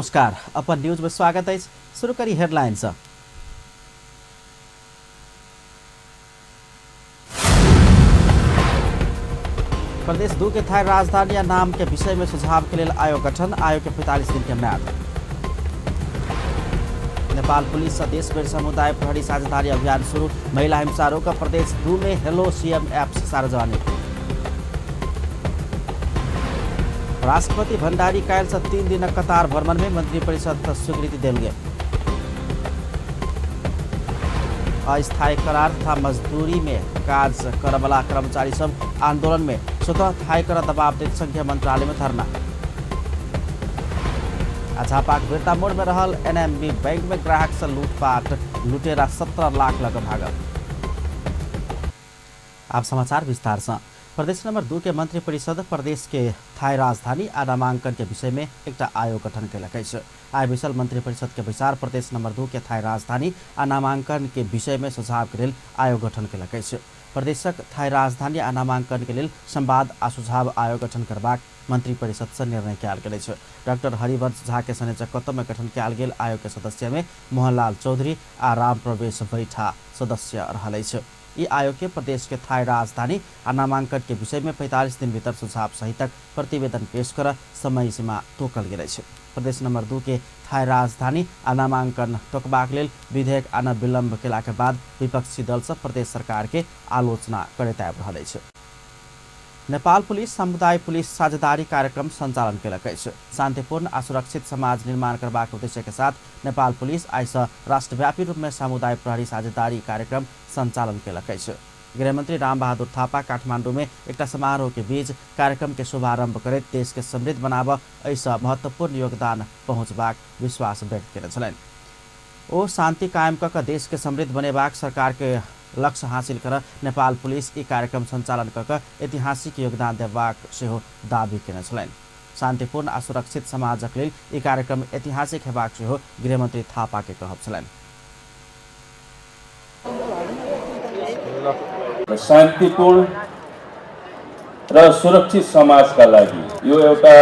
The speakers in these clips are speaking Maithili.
नमस्कार, अपन न्यूज में स्वागत है। शुरू करी हेडलाइन से। प्रदेश 2 के थाई राजधानी या नाम के विषय में सुझाव के लिए आयोग गठन, आयोग के 45 दिन के म्याद। नेपाल पुलिस से देशभर समुदाय प्रहरी साझेदारी अभियान शुरू, महिला हिंसा रोक प्रदेश 2 में हेलो सीएम एप्स सार्वजनिक। राष्ट्रपति भण्डारी काल्हि से 3 दिनक कतार भ्रमण में मंत्री परिषद स्वीकृति देल गेल। अस्थायी करार तथा मजदूरी में काज करवला कर्मचारी सब आंदोलन में स्वतः थाई कर दबाव दैत संघीय मंत्रालय में धरना। झापाक बिरतामोड़ में रहल एनएमबी बैंक में ग्राहक से लूटपाट, लुटेरा 17 लाख लग भागल। आप समाचार विस्तार से। प्रदेश नंबर 2 के मंत्री परिषद प्रदेश के थाई राजधानी आ नामांकन के विषय में एकटा आयोग गठन कयलक अछि। आइ बैसल मंत्री परिषद के बैसार प्रदेश नंबर 2 के थाई राजधानी आ नामांकन के विषय में सुझाव के लेल आयोग गठन कयलक अछि। प्रदेशक थाई राजधानी आ नामांकन के लेल संवाद आ सुझाव आयोग गठन करबाक मंत्री परिषद से निर्णय कयल गेल अछि। डॉक्टर हरिवंश झा के संयोजकत्व में गठन कयल गेल आयोग के सदस्य में मोहनलाल चौधरी आ राम प्रवेश बैठा सदस्य रहल अछि। ई आयोग के प्रदेश के थाई राजधानी आ नामांकन के विषय में 45 दिन भीतर सुझाव सहितक प्रतिवेदन पेश कर समय सीमा तोकल गेल अछि। प्रदेश नंबर 2 के थाई राजधानी आ नामांकन तोकबाक लेल विधेयक आन विलम्ब केला के बाद विपक्षी दल सब प्रदेश सरकार के आलोचना करैत आबि रहल अछि। नेपाल पुलिस समुदाय पुलिस साझेदारी कार्यक्रम संचालन कयलक अछि। शांतिपूर्ण आ सुरक्षित समाज निर्माण करबाक उद्देश्य के साथ नेपाल पुलिस आइ से राष्ट्रव्यापी रूप में समुदाय प्रहरी साझेदारी कार्यक्रम संचालन कयलक अछि। गृहमंत्री रामबहादुर थापा काठमांडू में एकटा समारोह के बीच कार्यक्रम के शुभारंभ करैत देश के समृद्ध बनाब एहिसँ महत्वपूर्ण योगदान पहुँचबाक विश्वास व्यक्त कयने छलनि। ओ शांति कायम कऽ कऽ देश के समृद्ध बनेबाक सरकार के लक्ष्य हासिल कर नेपाल पुलिस ई कार्यक्रम संचालन कऽ कऽ ऐतिहासिक योगदान देबाक सेहो दावी कयने छलनि। शांतिपूर्ण आ सुरक्षित समाजक लेल ई कार्यक्रम ऐतिहासिक हेबाक सेहो गृहमंत्री थापा के कहब छलनि। शान्तिपूर्ण र सुरक्षित समाजका लागि यो एउटा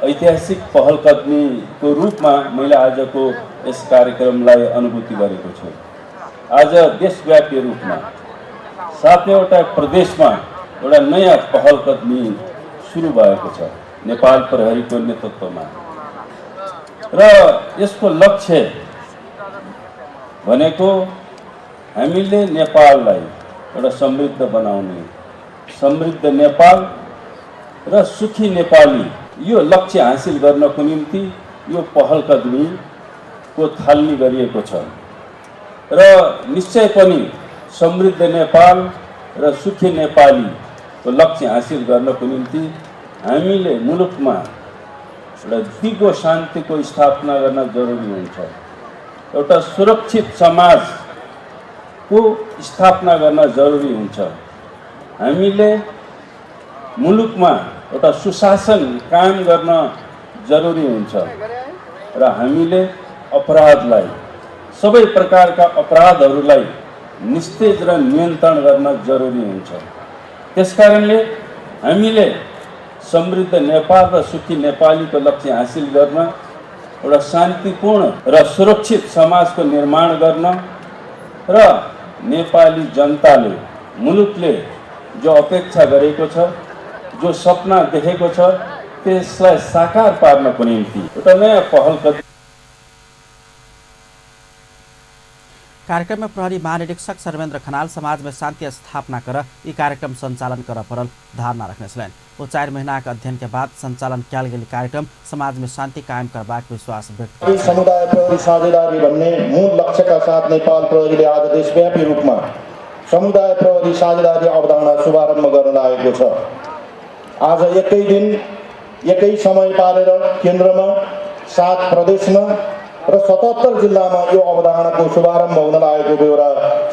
ऐतिहासिक पहलकदमीको रूपमा मैले आजको यस कार्यक्रमलाई अनुभूति गरेको छु। आज देशव्यापी रूपमा 7वटा प्रदेशमा एउटा नयाँ पहलकदमी सुरु भएको छ नेपाल प्रहरीको नेतृत्वमा, र यसको लक्ष्य भनेको हामीले नेपाललाई एउटा समृद्ध बनाउने, समृद्ध नेपाल र सुखी नेपाली, यो लक्ष्य हासिल गर्नको निम्ति यो पहलकदमीको थालनी गरिएको छ। र निश्चय पनि समृद्ध नेपाल र सुखी नेपालीको लक्ष्य हासिल गर्नको निम्ति हामीले मुलुकमा एउटा दिगो शान्तिको स्थापना गर्न जरुरी हुन्छ, एउटा सुरक्षित समाजको स्थापना गर्न जरुरी हुन्छ, हामीले मुलुकमा एउटा सुशासन कायम गर्न जरुरी हुन्छ र हामीले अपराधलाई, सबै प्रकारका अपराधहरूलाई निस्तेज र नियन्त्रण गर्न जरुरी हुन्छ। त्यसकारणले हामीले समृद्ध नेपाल र सुखी नेपालीको लक्ष्य हासिल गर्न, एउटा शान्तिपूर्ण र सुरक्षित समाजको निर्माण गर्न र नेपाली जनताले, मुलुकले जो अपेक्षा गरेको छ, जो सपना देखेको छ, त्यसलाई साकार पार्नको निम्ति एउटा नयाँ पहल। कार्यक्रम में प्रहरी महानिरीक्षक सर्वेन्द्र खनाल समाज में शांति स्थापना कर ई कार्यक्रम संचालन कर परल धारणा रखने छलनि। ओ 4 महीना के अध्ययन के बाद संचालन कयल गेल कार्यक्रम समाज में शांति कायम करबाक विश्वास व्यक्त। समुदाय प्रहरी साझेदारी भन्ने मूल लक्ष्यका साथ नेपाल प्रहरीले आज देशव्यापी रूपमा समुदाय प्रहरी साझेदारी अवधारणा शुभारम्भ गर्न लागेको छ। आज एकै दिन एकै समय पारेर केन्द्रमा 7 प्रदेशमा र 77 जिल्लामा यो अवधारणाको शुभारम्भ हुन लागेको बेहोरा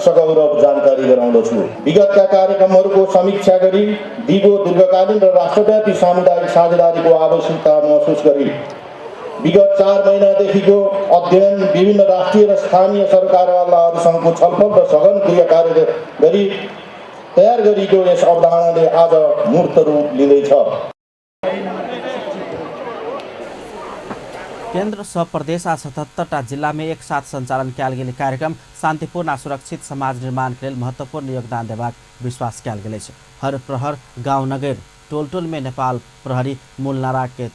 सगौरव जानकारी गराउँदछु। विगतका कार्यक्रमहरूको समीक्षा गरी दिगो, दीर्घकालीन र राष्ट्रव्यापी सामुदायिक साझेदारीको आवश्यकता महसुस गरी विगत 4 महिनादेखिको अध्ययन, विभिन्न राष्ट्रिय र स्थानीय सरकारवालाहरूसँगको छलफल र सघन गृह कार्य गरी तयार गरिएको यस अवधारणाले आज मूर्त रूप लिँदैछ। केन्द्र सब प्रदेश आ 77टा जिला में एक साथ संचालन कयल गेल कार्यक्रम शांतिपूर्ण आ सुरक्षित समाज निर्माण के लेल महत्वपूर्ण योगदान देबाक विश्वास कयल गेल अछि। हर प्रहर गांव नगर टोल टोल में नेपाल प्रहरी मूल नारा के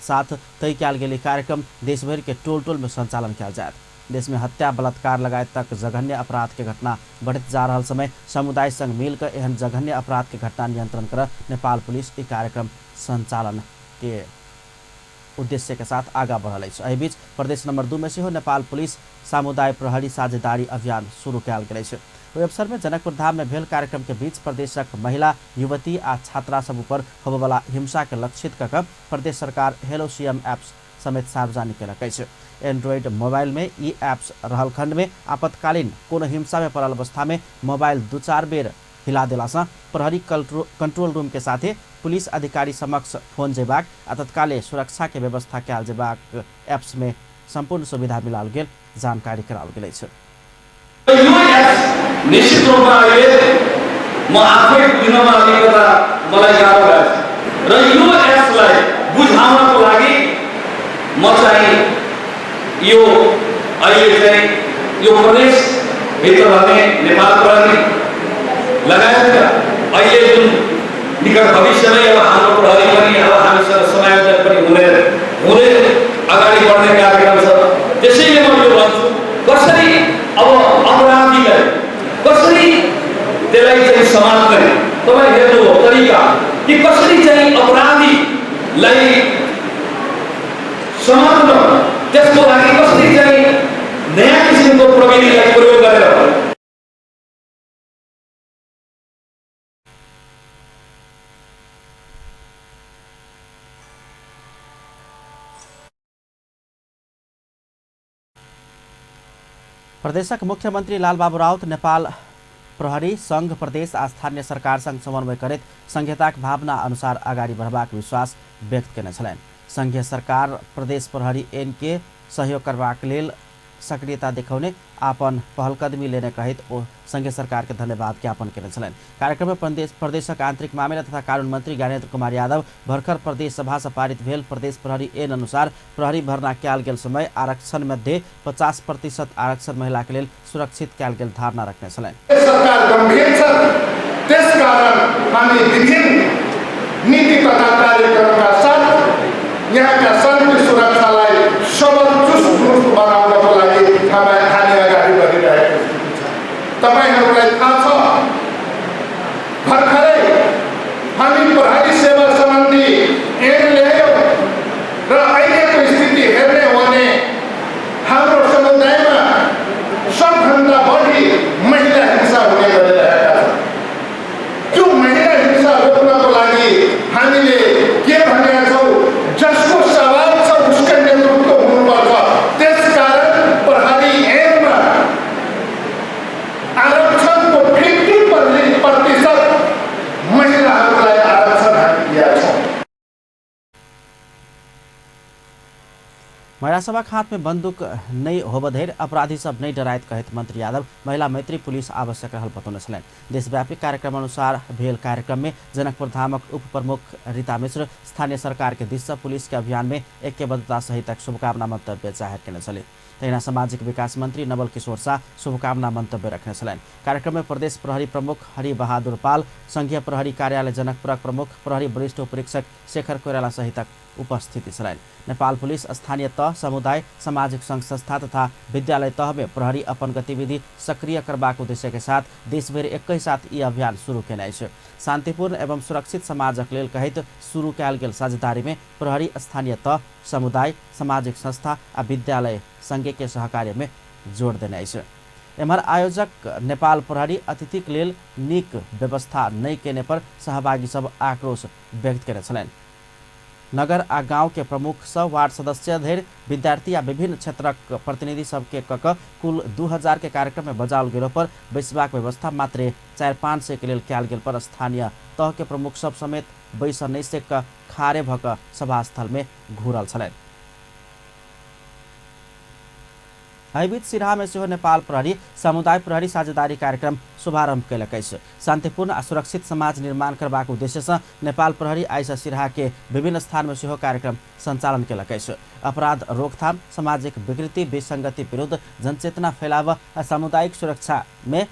साथ तय कयल गेल कार्यक्रम देशभरि के टोल टोल में संचालन कयल जायत। देश में हत्या बलात्कार लगायत तक जघन्य अपराध के घटना बढ़ैत जा रहल समय समुदाय संग मिलकर एहन जघन्य अपराध के घटना नियंत्रण कर नेपाल पुलिस ई कार्यक्रम संचालन के उद्देश्य के साथ आगा बढ़ल अछि। एहि बीच प्रदेश नंबर 2 में सेहो नेपाल पुलिस सामुदाय प्रहरी साझेदारी अभियान शुरू कयल गेल अछि। ओहि अवसर में जनकपुर धाम में भेल कार्यक्रम के बीच प्रदेशक महिला युवती आ छात्रा सब ऊपर होबयवला हिंसा के लक्षित कऽ कऽ प्रदेश सरकार हेलो सीएम ऐप्स समेत सार्वजनिक केलक अछि। एंड्रॉइड मोबाइल में ई ऐप्स रहल खंड में आपातकालीन कोनो हिंसा में पड़ल अवस्था में मोबाइल 2-4 बेर हिला देलासँ प्रहरी कंट्रोल रूम के साथे पुलिस अधिकारी समक्ष फोन जेबाक आ तत्काले सुरक्षा के व्यवस्था कयल जेबाक ऐप्स में संपूर्ण सुविधा मिलाओल गेल जानकारी कराओल गेल अछि। यो एप्स निश्चित रूपमा अहिले म आफै बुझ्नमा अलिकता मलाई गाह्रो भएको छ र यो एप्सलाई बुझाउनको लागि म चाहिँ यो अहिले चाहिँ यो प्रदेशभित्र रहने नेपाल प्रहरी लगायतका अहिले जुन निकट भविष्यमै अब हाम्रो प्रहरी पनि अब हामीसँग समायोजन पनि हुँदै हुँदै अगाडि बढ्ने कार्यक्रम छ। त्यसैले म यो भन्छु, कसरी अब अपराधीलाई कसरी त्यसलाई चाहिँ समात्ने, तपाईँ हेर्नुभयो तरिका कि कसरी चाहिँ अपराधीलाई समात्न, त्यसको लागि कसरी चाहिँ नयाँ किसिमको प्रविधिलाई प्रयोग गरेर। प्रदेशक मुख्यमन्त्री लालबाबू राउत नेपाल प्रहरी संघ प्रदेश आ स्थानीय सरकार संग समन्वय करैत संघीयताक भावना अनुसार अगाडि बढ़बाक विश्वास व्यक्त केने छलनि। संघीय सरकार प्रदेश प्रहरी ऐन के सहयोग करबाक लेल सक्रियता देखौने आपन पहलकदमी लेने कहैत ओ संघीय सरकार के धन्यवाद ज्ञापन केने छलनि। कार्यक्रम में प्रदेशक आंतरिक मामिला तथा कानून मंत्री ज्ञानेन्द्र कुमार यादव भर्खर प्रदेश सभा से पारित भेल प्रदेश प्रहरी ऐन अनुसार प्रहरी भर्ना कयल गेल समय आरक्षण मध्ये 50% आरक्षण महिला के लेल सुरक्षित कयल गेल धारणा रखने छलनि। सरकार गंभीर छ, त्यसकारण हामी विभिन्न नीति तथा कार्यक्रमका साथ यहाँका शान्ति सुरक्षालाई सबल चुस्त दुरुस्त बनाउनको लागि हामी अगाडि बढिरहेको स्थिति छ। तपाईहरूलाई थाहा छ, भर्खरै हामी प्रहरी सेवा सम्बन्धी ऐन ल्यायौँ र अहिलेको स्थिति हेर्ने हो भने हाम्रो समुदायमा सबभन्दा बढी महिला हिंसा हुने गरिरहेका छन्। त्यो महिला हिंसा रोक्नको लागि हामीले के भनेका छौँ, जसको सवाल छ उसकै नेतृत्व हुनुपर्छ। त्यसकारण प्रहरी ऐनमा आरक्षणको 50% महिलाहरूलाई आरक्षण हामी दिएका छौँ। महिला सभक हाथ में बंदूक नहीं होबधरि अपराधी सब नहीं डराइत कहैत मंत्री यादव महिला मैत्री पुलिस आवश्यक रहल बतौने छलनि। देशव्यापी कार्यक्रम अनुसार भेल कार्यक्रम में जनकपुर धामक उप प्रमुख रीता मिश्र स्थानीय सरकार के दिस से पुलिस के अभियान में ऐक्यबद्धता सहितक शुभकामना मंतव्य जाहिर केने छलनि। तहिना सामाजिक विकास मंत्री नवल किशोर शाह शुभकामना मंतव्य रखने छलनि। कार्यक्रम में प्रदेश प्रहरी प्रमुख हरि बहादुर पाल, संघीय प्रहरी कार्यालय जनकपुरक प्रमुख प्रहरी वरिष्ठ उपरीक्षक शेखर कोइराला सहितक उपस्थिति छलनि। नेपाल पुलिस स्थानीय तह, समुदाय, सामाजिक संघ संस्था तथा विद्यालय तह में प्रहरी अपन गतिविधि सक्रिय करबाक उद्देश्य के साथ देशभरि एकै साथ ई अभियान शुरू केने अछि। शांतिपूर्ण एवं सुरक्षित समाजक लेल कहैत शुरू कयल गेल साझेदारी में प्रहरी स्थानीय तह, समुदाय, सामाजिक संस्था आ विद्यालय संगे के सहकार्य में जोड़ देने अछि। एम्हर आयोजक नेपाल प्रहरी अतिथिक लेल नीक व्यवस्था नहि केने पर सहभागी सब आक्रोश व्यक्त केने छलनि। नगर आ गांव के प्रमुख सब वार्ड सदस्य धरि विद्यार्थी आ विभिन्न क्षेत्रक प्रतिनिधि सबके कक कुल 2000 के कार्यक्रम में बजाओल गेलो पर बैसबाक व्यवस्था मात्रे 400-500 के लेल कयल गेल पर स्थानीय तह के प्रमुख सब समेत बैस नहि सक खारे भऽ कऽ सभास्थल में घुरल छलनि। एहिबीच सिरहा में सेहो नेपाल प्रहरी समुदाय प्रहरी साझेदारी कार्यक्रम शुभारंभ कयलक अछि। शांतिपूर्ण आ सुरक्षित समाज निर्माण करबाक उद्देश्य से नेपाल प्रहरी आइसँ सिरहा के विभिन्न स्थान में सेहो कार्यक्रम संचालन कयलक अछि। अपराध रोकथाम, सामाजिक विकृति विसंगति विरुद्ध जनचेतना फैलाव आ सामुदायिक सुरक्षा में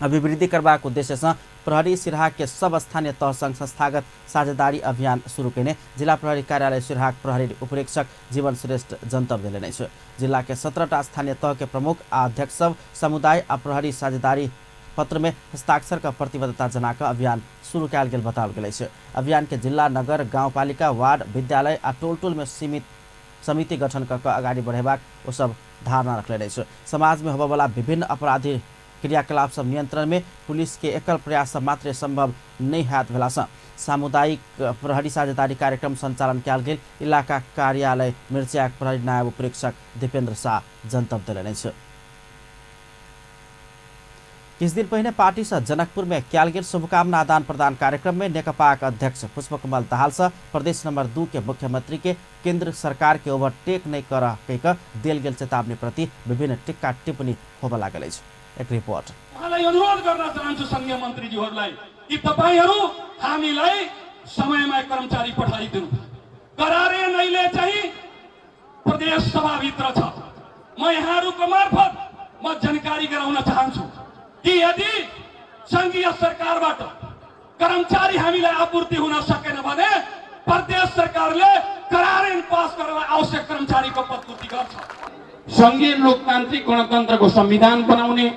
अभिवृद्धि करबाक उद्देश्य से प्रहरी सिरहा के सब स्थानीय तह संग संस्थागत साझेदारी अभियान शुरू कयने जिला प्रहरी कार्यालय सिरहाक प्रहरी उपरीक्षक जीवन श्रेष्ठ जनतब देलनि अछि। जिला के 17टा स्थानीय तह के प्रमुख आ अध्यक्ष सब समुदाय आ प्रहरी साझेदारी पत्र में हस्ताक्षर क प्रतिबद्धता जना कऽ अभियान शुरू कयल गेल बताओल गेल अछि। अभियान के जिला, नगर, गाउँपालिका, वार्ड, विद्यालय आ टोल टोल में सीमित समिति गठन कऽ कऽ अगाडि बढ़ेबाक ओ सब धारणा रखलनि अछि। समाज में होबयवला विभिन्न अपराधी क्रियाकलाप सब नियंत्रण में पुलिस के एकल प्रयास से मात्र संभव नहीं हैत भेला से सामुदायिक प्रहरी साझेदारी कार्यक्रम संचालन कयल गेल इलाका कार्यालय मिर्चियाक प्रहरी नायब उपरीक्षक दीपेंद्र शाह जनतब देलनि अछि। किछु दिन पहिने पार्टी से जनकपुर में कयल गेल शुभकामना आदान प्रदान कार्यक्रम में नेकपाक अध्यक्ष पुष्पकमल दाहाल से प्रदेश नंबर 2 के मुख्यमंत्री के केंद्र सरकार के ओवरटेक नहीं कर कहि देल गेल चेतावनी प्रति विभिन्न टिक्का टिप्पणी होबय लागल अछि। एक रिपोर्ट। उहाँलाई अनुरोध गर्न चाहन्छु संघीय मन्त्रीज्यूहरूलाई कि तपाईहरू हामीलाई समयमा कर्मचारी पठाइदिनु। करारे नैले चाहिँ प्रदेश सभाभित्र छ। म यहाँहरूको मार्फत म जानकारी गराउन चाहन्छु कि यदि संघीय सरकारबाट कर्मचारी हामीलाई आपूर्ति हुन सकेन भने प्रदेश सरकारले करारेन पास गरेर आवश्यक कर्मचारीको पदपूर्ति गर्छ। संघीय लोकतान्त्रिक गणतन्त्रको संविधान बनाउने,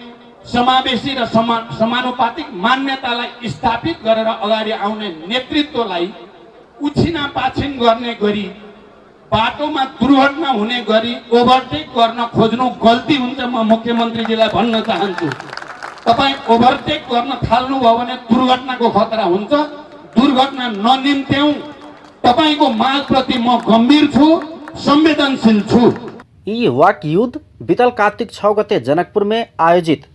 समावेशी र समानुपातिक मान्यतालाई स्थापित गरेर अगाडि आउने नेतृत्वलाई उछिना पाछिन गर्ने गरी, बाटोमा दुर्घटना हुने गरी ओभरटेक गर्न खोज्नु गल्ती हुन्छ। म मुख्यमन्त्रीजीलाई भन्न चाहन्छु, तपाईँ ओभरटेक गर्न थाल्नुभयो भने दुर्घटनाको खतरा हुन्छ। दुर्घटना ननिम्त्याउँ, तपाईँको मागप्रति म गम्भीर छु, संवेदनशील छु। यी वाक युद्ध बीतल कार्तिक 6 गते जनकपुर में आयोजित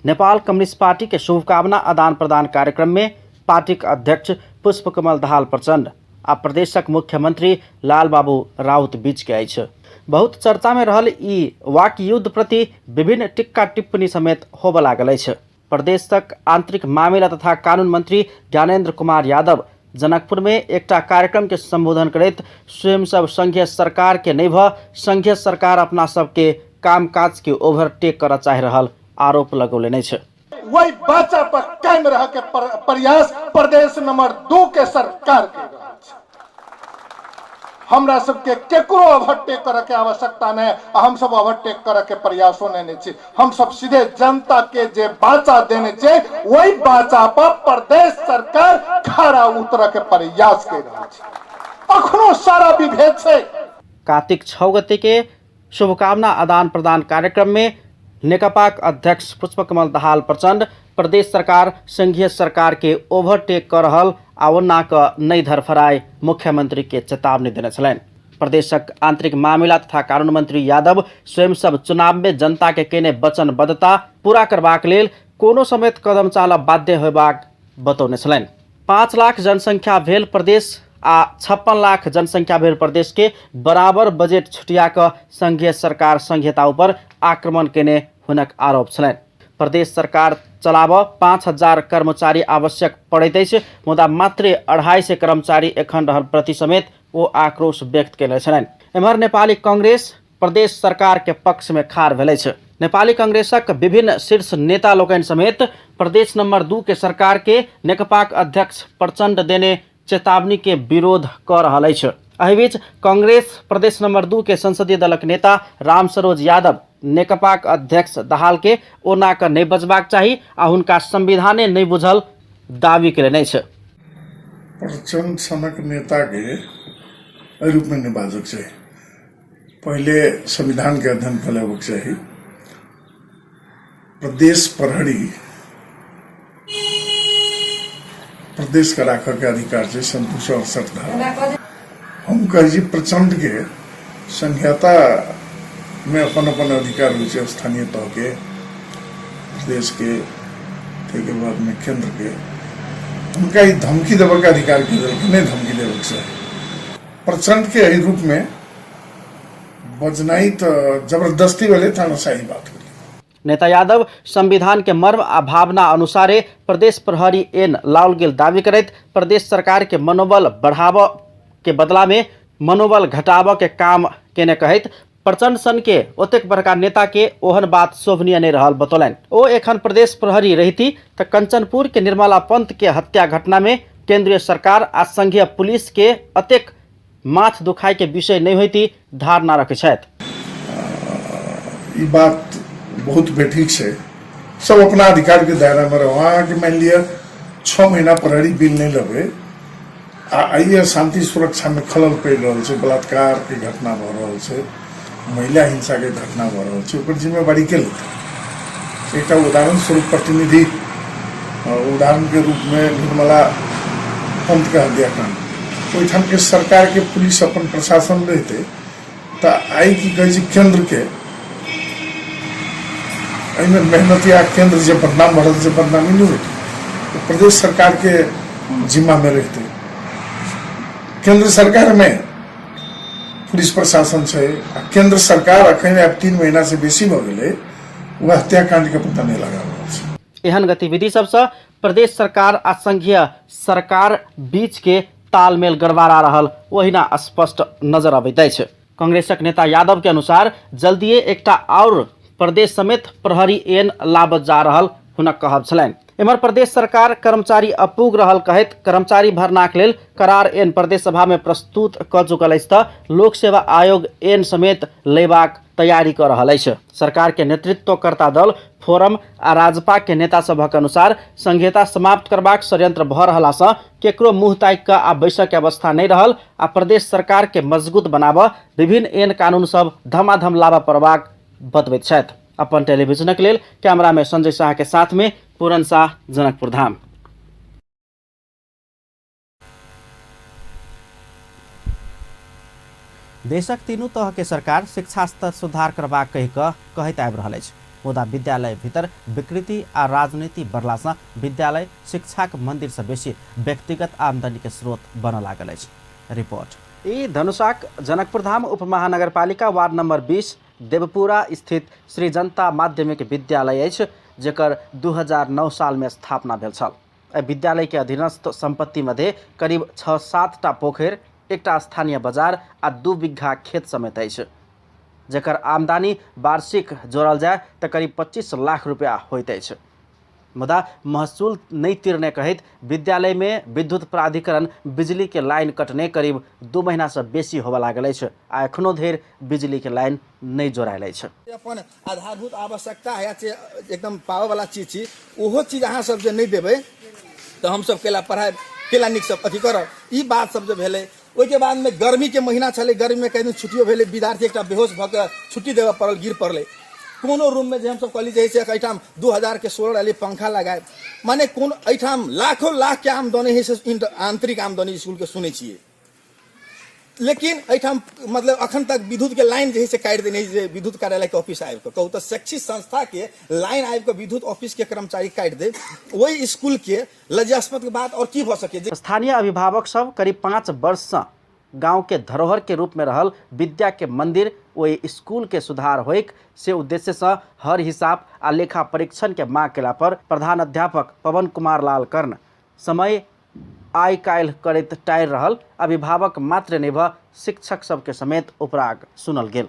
नेपाल कम्युनिस्ट पार्टी के शुभकामना आदान प्रदान कार्यक्रम में पार्टी के अध्यक्ष पुष्पकमल दाहाल प्रचंड आ प्रदेशक मुख्यमंत्री लालबाबू राउत बीच के अछि। बहुत चर्चा में रहल ई वाक युद्ध प्रति विभिन्न टिक्का टिप्पणी समेत होबय लागल अछि। प्रदेशक आंतरिक मामिला तथा कानून मंत्री ज्ञानेन्द्र कुमार यादव जनकपुर में एकटा कार्यक्रम के संबोधन करैत स्वयं सब संघीय सरकार के नहीं भ संघीय सरकार अपना सबके कामकाज के ओवरटेक करऽ चाहि रहल आरोप लगौलनि अछि। वही बाचा पर कायम रह के प्रयास प्रदेश नंबर 2 के सरकार के रहल छै। हमरा सबके केकरो ओवरटेक करे के आवश्यकता नहीं, आ हम सब ओवरटेक करे के प्रयासो नहीं छी। हम सब सीधे जनता के जे बाचा देने छे वही बाचा पर प्रदेश सरकार खरा उतर के प्रयास कर रहल छै। अखनो सारा विभेद छै। कार्तिक 6 गते के शुभकामना आदान प्रदान कार्यक्रम में नेकपाक अध्यक्ष पुष्पकमल दाहाल प्रचंड प्रदेश सरकार संघीय सरकार के ओवरटेक कर रहल आ ओना क नहि धरफराए मुख्यमंत्री के चेतावनी देने छलनि। प्रदेशक आंतरिक मामिला तथा कानून मंत्री यादव स्वयं सब चुनाव में जनता के केने वचनबद्धता पूरा करबाक लेल कोनो समेत कदम चालऽ बाध्य होयबाक बतौने छलनि। 5 लाख जनसंख्या भेल प्रदेश आ 56 लाख जनसंख्या भेल प्रदेश के बराबर बजट छुटिया कऽ संघीय सरकार संघीयता ऊपर आक्रमण केने हुनक आरोप छलनि। प्रदेश सरकार चलाबऽ 5000 कर्मचारी आवश्यक पड़ैत अछि, मुदा मात्र 250 कर्मचारी एखन रहल प्रति समेत ओ आक्रोश व्यक्त केने छलनि। एम्हर नेपाली कांग्रेस प्रदेश सरकार के पक्ष में खाड़ भेल अछि। नेपाली कांग्रेसक विभिन्न शीर्ष नेता लोकनि समेत प्रदेश नंबर 2 के सरकार के नेकपाक अध्यक्ष प्रचंड देने चेतावनी के विरोध कऽ रहल अछि। एहि बीच कांग्रेस प्रदेश नंबर 2 के संसदीय दलक नेता रामसरोज यादव नेकपाक अध्यक्ष दाहाल के ओना कऽ नहि बजबाक चाही आ हुनका संविधाने नहि बुझल दावी केलनि अछि। प्रचंड सनक नेता के एहि रूपमे नहि बाजक चाही। पहिले संविधानके अध्ययन कऽ लेबक चाही। प्रदेश प्रहरी प्रदेशके राखऽके अधिकार छै 268 धारा। हम कहै छी प्रचण्डके संहितामे अपन अपन अधिकार होइ छै, स्थानीय तहके, प्रदेशके, ताहिके बादमे केन्द्रके। हुनका ई धमकी देबऽके अधिकार के देलकै? नहि धमकी देबऽके चाही। प्रचण्डके एहि रूपमे बजनाइ तऽ जबरदस्ती भेलै, तानाशाही बात भेलै। नेता यादव संविधान के मर्म आ भावना अनुसारे प्रदेश प्रहरी एन लाओल गेल दावी करैत प्रदेश सरकार के मनोबल बढ़ाबऽ के बदला में मनोबल घटाबऽ के काम केने कहैत प्रचंड सन के ओतेक बड़का नेता के ओहन बात शोभनीय नहीं रहल बतौलनि। ओ एखन प्रदेश प्रहरी रहिती तऽ कंचनपुर के निर्मला पंत के हत्या घटना में केंद्रीय सरकार आ संघीय पुलिस के अतेक माथ दुखाई के विषय नहीं होती धारणा रखै छथि। ई बात बहुत बेठीक छै, सब अपना अधिकार के दायरा में रहो। अहाँके मानि लिअ 6 महीना प्रहरी बिल नहि लेबै आ आइए शांति सुरक्षा में खलल पड़ि रहल छै, बलात्कार के घटना भऽ रहल छै, महिला हिंसा के घटना भऽ रहल छै, ओकर जिम्मेवारी के लेतै? एकटा उदाहरण स्वरूप प्रतिनिधि उदाहरण के रूप में निर्मला पंत के हत्याकांड, ओहिठाम के सरकार के पुलिस अपन प्रशासन रहते तऽ आइ की कहै छै केंद्र के एहिमे मेहनतिया केंद्र जे बदनाम भऽ रहल छै, बदनामी नहि होतै, प्रदेश सरकार के जिम्मा में रहते। केंद्र सरकार में पुलिस प्रशासन छै आ केंद्र सरकार अखन आब 3 महीना से बेसी भऽ गेलै, ओ हत्याकांड के पता नहि लगा रहल छै। एहन गतिविधि सबसँ प्रदेश सरकार आ संघीय सरकार बीच के तालमेल गड़बड़ा रहल ओहिना स्पष्ट नजर अबैत अछि। कांग्रेसक नेता यादव के अनुसार जल्दिए एकटा आओर प्रदेश समेत प्रहरी एन लाबत जा रहल हुनक कहब छलनि। एम्हर प्रदेश सरकार कर्मचारी अपूग रहल कहैत कर्मचारी भरनाक लेल करार एन प्रदेश सभा में प्रस्तुत कऽ चुकल अछि तऽ लोक सेवा आयोग एन समेत लेबाक तैयारी कऽ रहल अछि। सरकार के नेतृत्वकर्ता दल फोरम आ राजपा के नेता सभक अनुसार संघीयता समाप्त करबाक षड्यंत्र भऽ रहलासँ केकरो मुँह ताकि कऽ आ बैसऽ के अवस्था नहि रहल आ प्रदेश सरकार के मजबूत बनाबऽ विभिन्न एन कानून सब धमाधम लाबऽ पड़बाक बतबैत छथि। अपन टेलीविजनक लेल कैमरा में संजय शाह के साथ में पूरन शाह, जनकपुर धाम। देशक तीनू तह के सरकार शिक्षा स्तर सुधार करबाक कहि कऽ कहैत आबि रहल अछि, मुदा विद्यालय भीतर विकृति आ राजनीति बढ़लासँ विद्यालय शिक्षाक मंदिर सँ बेसी व्यक्तिगत आमदनी के स्रोत बनऽ लागल अछि। रिपोर्ट। ई धनुषाक जनकपुरधाम उपमहानगरपालिका वार्ड नंबर 20 देवपुरा स्थित श्री जनता माध्यमिक विद्यालय अछि, जेकर 2009 साल में स्थापना भेल छल। एहि विद्यालय के अधीनस्थ संपत्ति मध्ये करीब 6-7 टा पोखरि, एकटा स्थानीय बाजार आ 2 बीघा खेत समेत अछि, जेकर आमदनी वार्षिक जोड़ल जाय तऽ करीब 25 लाख रुपया होइत अछि। मुदा महसूल नहि तिरने कहैत विद्यालय में विद्युत प्राधिकरण बिजली के लाइन कटने करीब 2 महीना से बेसी होबय लागल अछि आ एखनो धरि बिजली के लाइन नहि जोड़ायल अछि। अपन आधारभूत आवश्यकता है से एकदम पाबऽवला चीज छी, ओहो चीज अहाँ सब जे नहि देबै तऽ हमसब केला पढ़ाइ केला नीकसँ अथी करब, ई बात सब जे भेलै। ओहिके बादमे गर्मीके महीना छलै, गर्मीमे कई दिन छुट्टियो भेलै, विद्यार्थी एकटा बेहोश भऽ कऽ छुट्टी देबऽ पड़ल, गिर पड़लै। कोनो रूममे जे हमसब कहली जे से एहिठाम 2000 के सोलर एलै पंखा लगायब, माने कोन एहिठाम लाखों लाखके आमदनी हइ से आंतरिक आमदनी स्कूलके सुनै छियै, लेकिन एहिठाम मतलब अखन तक विद्युत के लाइन जे है से काटि देने जे विद्युत कार्यालय के ऑफिस आबि कऽ कहू तऽ शैक्षिक संस्था के लाइन आबि कऽ विद्युत ऑफिस के कर्मचारी काटि दे, ओहि स्कूल के लज्जास्पद के बात और की भऽ सकै। स्थानीय अभिभावक सब करीब 5 वर्ष सँ गांव के धरोहर के रूप में रहल विद्या के मंदिर ओहि स्कूल के सुधार होइक से उद्देश्य सँ हर हिसाब आ लेखा परीक्षण के मांग केला पर प्रधान अध्यापक पवन कुमार लाल कर्ण समय आइ काल्हि करैत टारि रहल अभिभावक मात्र नहि भऽ शिक्षक सबके समेत उपराग सुनल गेल।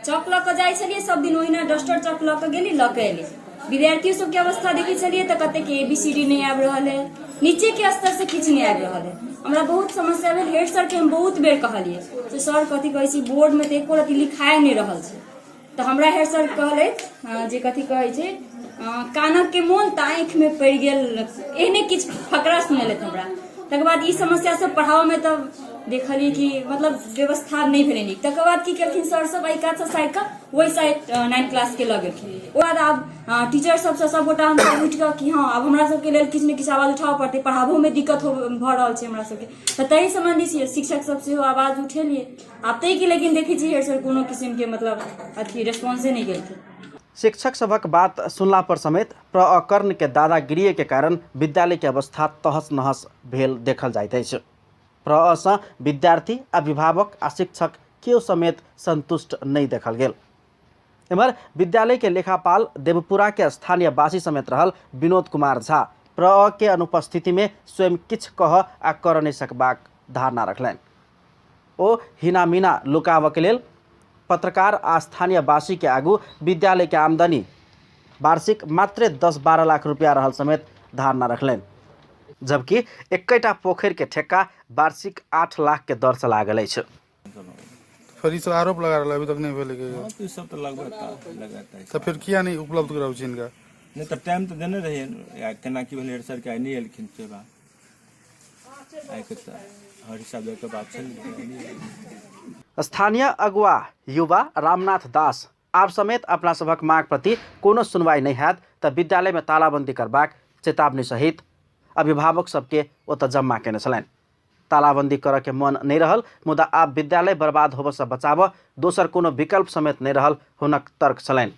चौक लऽ कऽ जाइ छलियै सब दिन, ओहिना डस्टर चौक लऽ कऽ गेली, लऽ कऽ एली। विद्यार्थियो सबके अवस्था देखै छलियै तऽ कतेक ए बी सी डी नहि आबि रहल है, नीचेके स्तरसँ किछु नहि आबि रहल है। हमरा बहुत समस्या भेल। हेड सरके हम बहुत बेर कहलियै जे सर कथी कहै छी, बोर्डमे तऽ एको रत्ती लिखाए नहि रहल छै। तऽ हमरा हेड सर कहलथि जे कथी कहै छै, कानके मोन तऽ आँखिमे पड़ि गेल, एहने किछु फकरा सुनेलथि हमरा। तकर बाद ई समस्या सब पढ़ाबऽमे तऽ देखलियै कि मतलब व्यवस्था नहि भेलै नीक। तकर बाद की केलखिन सर सब, एहि कातसँ साइड कऽ ओहि साइड 9 क्लासके लऽ गेलखिन। ओकर बाद आब टीचर सबसँ सबगोटा हमसब उठि कऽ कि हँ आब हमरा सबके लेल किछु ने किछु आवाज उठाबऽ पड़तै, पढ़ाबोमे दिक्कत भऽ रहल छै हमरा सबके, तऽ ताहि सम्बन्धी शिक्षक सब सेहो आवाज उठेलियै। आब ताहिके लेकिन देखै छियै हेड सर कोनो किसिमके मतलब अथी रेस्पॉन्से नहि केलखिन। शिक्षक सभक बात सुनला पर समेत प्रअकर्ण के दादागिरी के कारण विद्यालय के अवस्था तहस नहस भेल देखल जाइत अछि। प्रअ सँ विद्यार्थी, अभिभावक आ शिक्षक केओ समेत संतुष्ट नहीं देखल गेल। एम्हर विद्यालय के लेखापाल देवपुरा के स्थानीय वासी समेत रहल विनोद कुमार झा प्र के अनुपस्थिति में स्वयं किछ कह आ कर नहीं सकबाक धारणा रखलनि। ओ हिनामीना लुकाबऽ के लेल पत्रकार आ स्थानीय वासी के आगू विद्यालय के आमदनी वार्षिक मात्रे 10-12 लाख रुपया रहल समेत धारणा रखलनि, जबकि 21टा पोखरि के ठेक्का वार्षिक 8 लाख के दर से लागल अछि। फिर सब आरोप लगा रहा अभी तक नहीं भेल तो सब तो लगभग तो फिर किया नहीं उपलब्ध कराउ छी इनका? नहीं तो टाइम तो देने रहिए, केना की भेल सर के नहीं एलखिन से बात आइ के तो हर हिसाब के बात छल। स्थानीय अगुआ युवा रामनाथ दास आब समेत अपना सभक माग प्रति कोनो सुनवाई नहीं हैत त विद्यालय में तालाबंदी करबाक चेतावनी सहित अभिभावक सबके ओतऽ जम्मा केने छलनि। तालाबंदी करऽ के मन नहीं रहल, मुदा आब विद्यालय बर्बाद होबऽ से बचाबऽ दोसर कोनो विकल्प समेत नहीं रहल हुनक तर्क छलनि।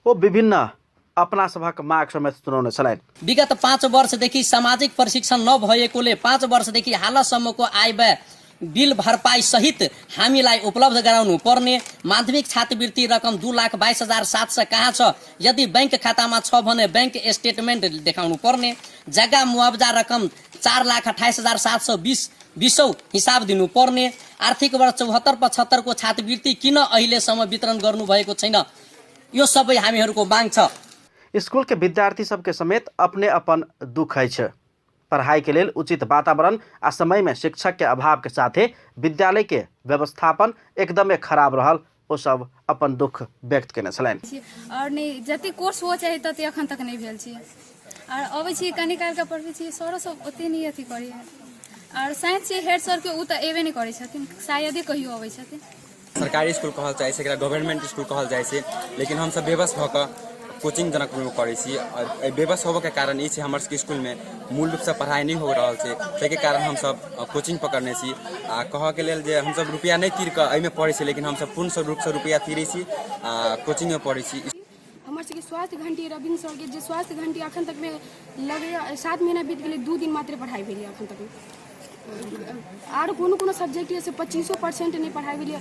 ओ विभिन्न अपना सभक माग समेत सुनौने छलनि। विगत 5 वर्षदेखि सामाजिक प्रशिक्षण नभएकोले 5 वर्षदेखि हालसम्मको आय व्यय बिल भरपाई सहित हामीलाई उपलब्ध गराउनु पर्ने। माध्यमिक छात्रवृत्ति रकम 2,22,700 कहाँ छ? यदि बैंक खातामा छ भने बैंक स्टेटमेन्ट देखाउनु पर्ने। जग्गा मुआवजा रकम 4,28,720 बिसौ हिसाब दिनु पर्ने। आर्थिक वर्ष 74-75 को छात्रवृत्ति किन अहिलेसम्म वितरण गर्नुभएको छैन? यो सबै हामीहरूको माग छ। स्कूल के विद्यार्थी सबके समेत अपने अपन दुख अछि। पढ़ाई के लेल उचित वातावरण आ समय में शिक्षक के अभाव के साथे विद्यालय के व्यवस्थापन एकदमे खराब रहल ओ सब अपन दुख व्यक्त केने छलनि। और नहीं जते कोर्स हो चाहे तते अखन तक नहीं भेल छी। और अबै छी कनी काल के पढ़बै छी, सरो सब ओते नहीं अथी करै। और साइंस छी हेड सर के उ त एबे नहीं करै छथिन, शायदे कहियो अबै छथिन। सरकारी स्कूल कहल जाइ छै, एकरा गवर्नमेंट स्कूल कहल जाइ छै, लेकिन हमसब बेबस भऽ कऽ कोचिंग जनकपुरमे करै छी। एहि बेबस होबऽके कारण ई छै हमर सबके स्कूलमे मूल रूपसँ पढ़ाइ नहि हो रहल छै, ताहिके कारण हमसब कोचिंग पकड़ने छी। आ कहऽके लेल जे हमसब रुपैआ नहि तीर कऽ एहिमे पढ़ै छी, लेकिन हमसब पूर्ण रूपसँ रुपैआ तीरै छी आ कोचिंगमे पढ़ै छी। हमर सबके स्वास्थ्य घंटी रविन्द्र सरके जे स्वास्थ्य घंटी अखन तकमे लगैए 7 महीना बीत गेलै, 2 दिन मात्र पढ़ाइ भेलै अखन तकमे। आर कोनो कोनो सब्जेक्ट यऽ से 25% नहि पढ़ाइ भेलै।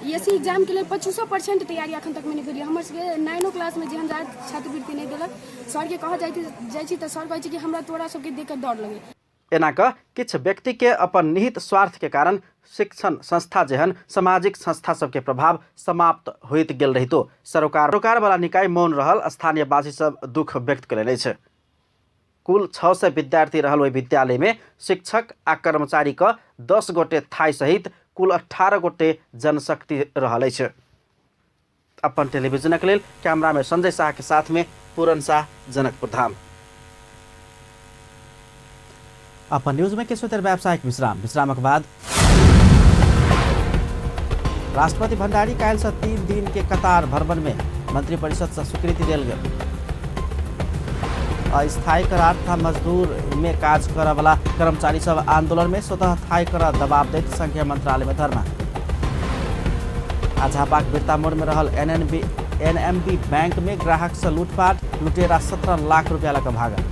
एस सी एग्जामके लेल 25% तैयारी अखन तकमे नहि भेलै। हमर सबके 9 क्लासमे जेहन छात्रवृत्ति नहि देलक। सरके कहऽ जाइ छी तऽ सर कहै छै कि हमरा तोरा सबके देख कऽ डर लगैए। एना कऽ किछु व्यक्ति के अपन निहित स्वार्थ के कारण शिक्षण संस्था जेहन सामाजिक संस्था सबके प्रभाव समाप्त होइत गेल रहितो सरोकार वाला निकाय मौन रहल स्थानीय वासी सब दुख व्यक्त कयलनि अछि। कुल 600 विद्यार्थी रहल ओहि विद्यालय में शिक्षक आ कर्मचारी क 10 गोटे थाई सहित कुल 18 गोटे जनशक्ति रहल अछि। अपन टेलीविजनक लेल कैमरा में संजय शाह के साथ में पूरन शाह, जनकपुर धाम। अपन न्यूज में किछु देर व्यावसायिक विश्राम, विश्रामक बाद राष्ट्रपति भंडारी काल्हि से 3 दिन के कतार भ्रमण में मंत्रिपरिषद से स्वीकृति देल गेल। अस्थायी करार तथा मजदूर में काज करऽ वाला कर्मचारी सब आंदोलन में स्वतः थाई कर दबाव दैत संघीय मंत्रालय में धरना। आ झापाक बिरतामोड़ में रहल एनएमबी बैंक में ग्राहक से लूटपाट, लुटेरा 17 लाख रुपया लऽ कऽ भागल।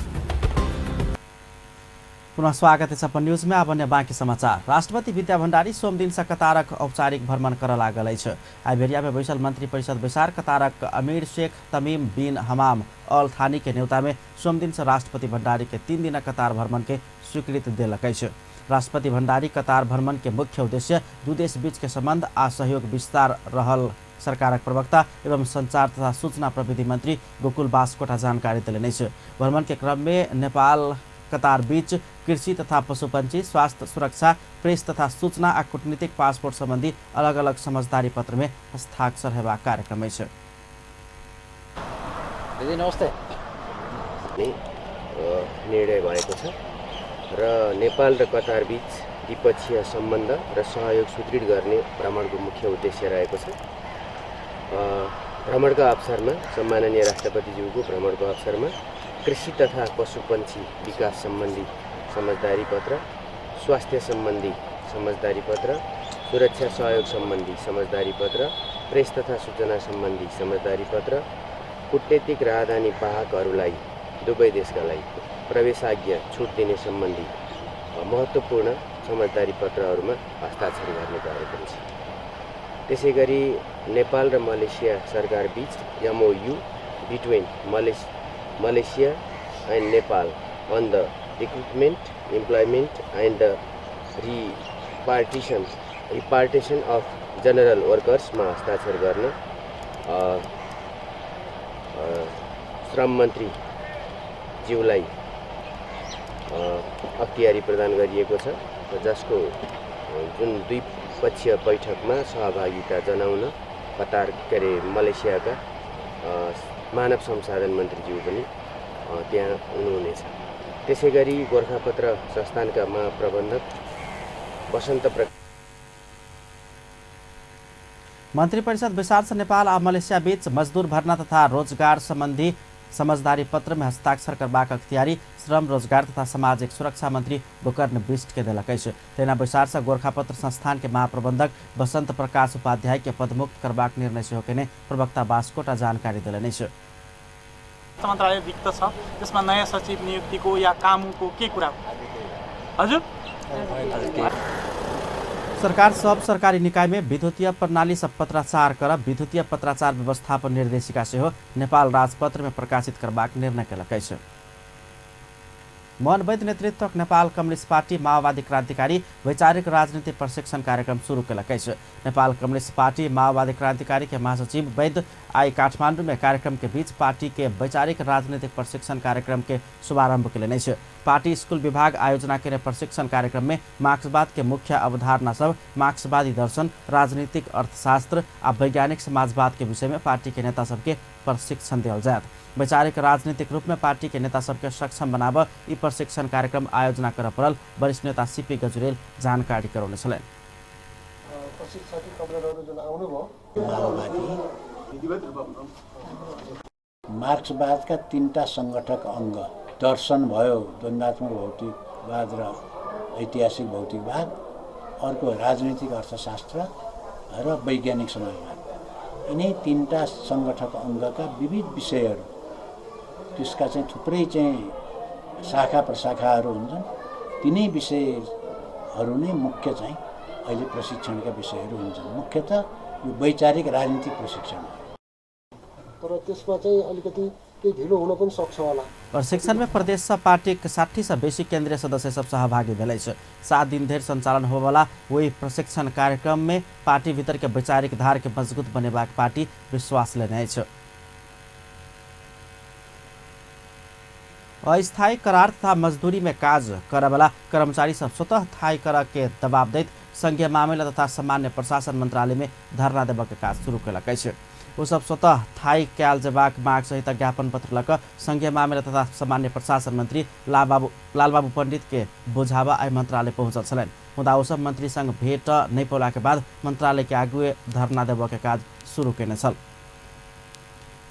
पुनः स्वागत है अपन न्यूज में। आब अन्य बाँकी समाचार। राष्ट्रपति विद्या भण्डारी सोम दिन से कतारक औपचारिक भ्रमण करऽ लागल अछि। आइबेरिया में बैसल मंत्रिपरिषद बैसार कतारक अमीर शेख तमीम बिन हमाम अल थानी के न्योता में सोम दिन से राष्ट्रपति भण्डारी के 3 दिनक कतार भ्रमण के स्वीकृति देलक अछि। राष्ट्रपति भण्डारी कतार भ्रमण के मुख्य उद्देश्य दू देश बीच के संबंध आ सहयोग विस्तार रहल सरकारक प्रवक्ता एवं संचार तथा सूचना प्रविधि मंत्री गोकुल बास्कोटा जानकारी देलनि अछि। भ्रमण के क्रम में नेपाल कतार बीच कृषि तथा पशुपक्षी, स्वास्थ्य सुरक्षा, प्रेस तथा सूचना आ कूटनीतिक पासपोर्ट संबंधी अलग अलग समझदारी पत्र में हस्ताक्षर हेबाक कार्यक्रम अछि। दिदी नमस्ते। निर्णय भएको छ र नेपाल र कतार बीच द्विपक्षीय सम्बन्ध र सहयोग सुदृढ गर्ने भ्रमणको मुख्य उद्देश्य रहेको छ। भ्रमणका अवसरमा सम्माननीय राष्ट्रपतिज्यूको भ्रमणको अवसरमा कृषि तथा पशुपक्षी विकास सम्बन्धी समझदारी पत्र, स्वास्थ्य सम्बन्धी समझदारी पत्र, सुरक्षा सहयोग सम्बन्धी समझदारी पत्र, प्रेस तथा सूचना सम्बन्धी समझदारी पत्र, कूटनीतिक राहदानी वाहकहरूलाई दुवै देशका लागि प्रवेशाज्ञा छुट दिने सम्बन्धी महत्त्वपूर्ण समझदारी पत्रहरूमा हस्ताक्षर गर्ने कार्यक्रम छ। त्यसै गरी नेपाल र मलेसिया सरकार बीच MOU between Malaysia and Nepal on the recruitment, employment and the repartition of general वर्कर्समा हस्ताक्षर गर्न श्रम मन्त्री ज्यूलाई अख्तियारी प्रदान गरिएको छ, जसको जुन द्विपक्षीय बैठकमा सहभागिता जनाउन कतार के अरे मलेसियाका मानव संसाधन मन्त्रीज्यू पनि त्यहाँ हुनुहुनेछ। त्यसै गरी गोरखापत्र संस्थानका महाप्रबन्धक बसन्त मन्त्री परिषद बैसार से नेपाल आ मलेसिया बीच मजदूर भर्ना तथा रोजगार संबंधी समझदारी पत्र में हस्ताक्षर करबाक अख्तियारी श्रम रोजगार तथा सामाजिक सुरक्षा मंत्री गोकर्ण बिष्ट के देलक अछि। तहिना बैसार से गोरखापत्र संस्थान के महाप्रबंधक बसंत प्रकाश उपाध्याय के पदमुक्त करबाक निर्णय सेहो केने प्रवक्ता बास्कोटा जानकारी देलनि अछि। मन्त्रालय रिक्त छ, त्यसमा नयाँ सचिव नियुक्तिको या कामको के कुरा हजुर? सरकार सब सरकारी निकाय में विद्युतीय प्रणाली से पत्राचार कर विद्युतीय पत्राचार व्यवस्थापन निर्देशिका सेहो नेपाल राजपत्र में प्रकाशित करबाक निर्णय केलक अछि। मोहन वैद्य नेतृत्वक नेपाल कम्युनिस्ट पार्टी माओवादी क्रान्तिकारी वैचारिक राजनीति प्रशिक्षण कार्यक्रम शुरू केलक अछि। नेपाल कम्युनिस्ट पार्टी माओवादी क्रान्तिकारी के महासचिव वैद्य आई काठमांडू में कार्यक्रम के बीच पार्टी के वैचारिक राजनीतिक प्रशिक्षण कार्यक्रम के शुभारंभ केलनि अछि। पार्टी स्कूल विभाग आयोजना केने प्रशिक्षण कार्यक्रम में मार्क्सवाद के मुख्य अवधारणा सब, मार्क्सवादी दर्शन, राजनीतिक अर्थशास्त्र आ वैज्ञानिक समाजवाद के विषय में पार्टी के नेता सबके प्रशिक्षण दियल जायत। वैचारिक राजनीतिक रूप में पार्टी के नेता सबके सक्षम बनाब ई प्रशिक्षण कार्यक्रम आयोजना कर पड़ल वरिष्ठ नेता सीपी गजुरेल जानकारी करौने छलनि। मार्क्सवादका तीनटा संगठक अंग दर्शन भयो, द्वन्द्वात्मक भौतिकवाद र ऐतिहासिक भौतिकवाद, अर्को राजनीतिक अर्थशास्त्र र वैज्ञानिक समाजवाद, यिनै तीनटा संगठक अङ्गका विविध विषयहरू, त्यसका चाहिँ थुप्रै चाहिँ शाखा प्रशाखाहरू हुन्छन्। तिनै विषयहरू नै मुख्य चाहिँ अहिले प्रशिक्षणका विषयहरू हुन्छन्। मुख्यतः यो वैचारिक राजनीतिक प्रशिक्षण हो। तर त्यसमा चाहिँ अलिकति केही ढिलो हुन पनि सक्छ होला। प्रशिक्षण में प्रदेश पार्टी के 60 से बेसी केंद्रीय सदस्य सब सहभागी भेल अछि। 7 दिन धरि संचालन होबला वही प्रशिक्षण कार्यक्रम में पार्टी भीतर के वैचारिक धार के मजबूत बनेबाक पार्टी विश्वास लेने अछि। अस्थायी करार तथा मजदूरी में काज करबला कर्मचारी सब स्वतः थाई कर के दबाव दैत संघीय मामिला तथा सामान्य प्रशासन मंत्रालय में धरना देबऽ के काज शुरू केलक अछि। ओ सब स्वतः थाई कयल जेबाक माग सहित ज्ञापन पत्र लऽ कऽ संघीय मामिला तथा सामान्य प्रशासन मंत्री लालबाबू पंडित के बुझाबा आइ मंत्रालय पहुंचल छलनि। मुदा ओ सब मंत्री संग भेट नहि पौला के बाद मंत्रालय के आगुए धरना देबऽ के काज शुरू केने छल।